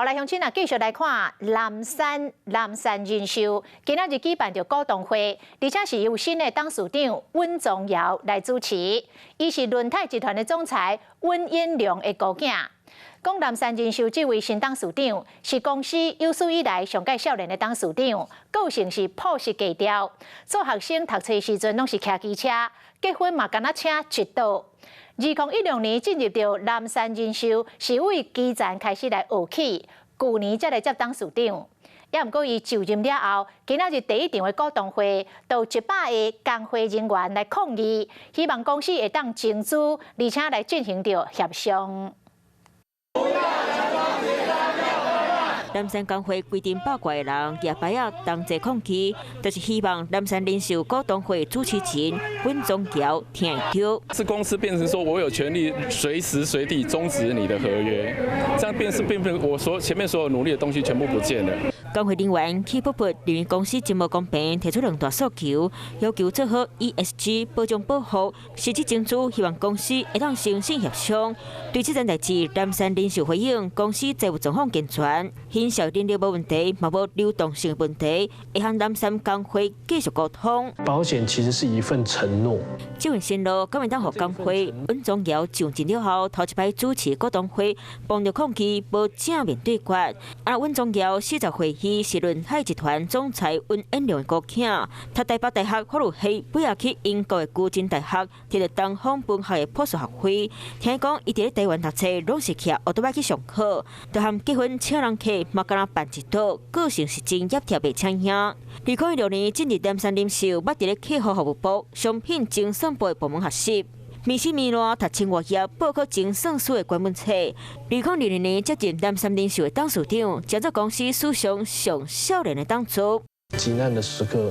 好來，鄉親啊，繼續來看南山南山人壽今仔日舉辦著股東會，而且是由新的董事長溫宗堯來主持。伊是輪泰集團的總裁溫彥良的姑囝。講南山人壽這位新董事長是公司有史以來上蓋少年的董事長，個性是樸實低調。做學生讀冊時陣攏是騎機車，結婚嘛敢若請一桌。2016年進入著南山人壽，是為基層開始來學起，舊年才來接董事長。也毋過伊就任了後，今仔日第一場的股東會，就100個工會人員來抗議，希望公司會當增資，而且來進行著協商。南山工會規定百外人舉牌仔同齊抗議，就是希望南山人壽股東會主持人溫宗堯聽會著。是公司變成說我有權利隨時隨地終止你的合約，這樣變是變成我所前面所有努力的東西全部不見了。工會人員氣噗噗，認為公司真無公平，提出兩大訴求，要求做好 ESG 保障保護，實質增資，希望公司會當誠信協商。對這件代誌，南山人壽回應公司財務狀況健全，營銷能力無問題，嘛無流動性問題，會和南山工會繼續溝通。保險其實是一份承諾。這份承諾，敢會當予工會溫宗堯上任了後，頭一擺主持股東會，碰著抗議無正面對決。啊，溫宗堯40歲。伊是輪海集團總裁溫彥良的姑囝，讀台北大學法律系，尾仔去英國的牛津大學，摕著東方文學的博士學位。聽講伊佇咧台灣讀冊，攏是騎歐多擺去上課，就含結婚請人客，嘛敢若辦一桌，個性是真業貼袂請兄。2016年進入南山人壽，捌佇咧客戶服務部商品精算部的部門學習。面試面爛，讀清華業，報考精算師的關門冊。2022年接任南山人壽的董事長，成做公司史上上少年的董事。急難的時刻，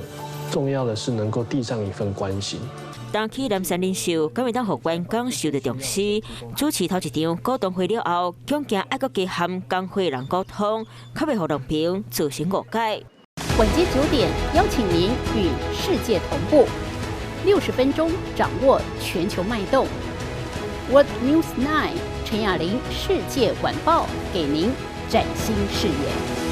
重要的是能夠遞上一份關心。當起南山人壽，敢會當予員工受著重視？主持頭一場股東會了後，恐驚愛閣加和工會人溝通，較袂予兩邊造成誤解。晚間9點，邀請您與世界同步。60分鐘掌握全球脈動。World News 9 陳雅玲世界晚報給您嶄新視野。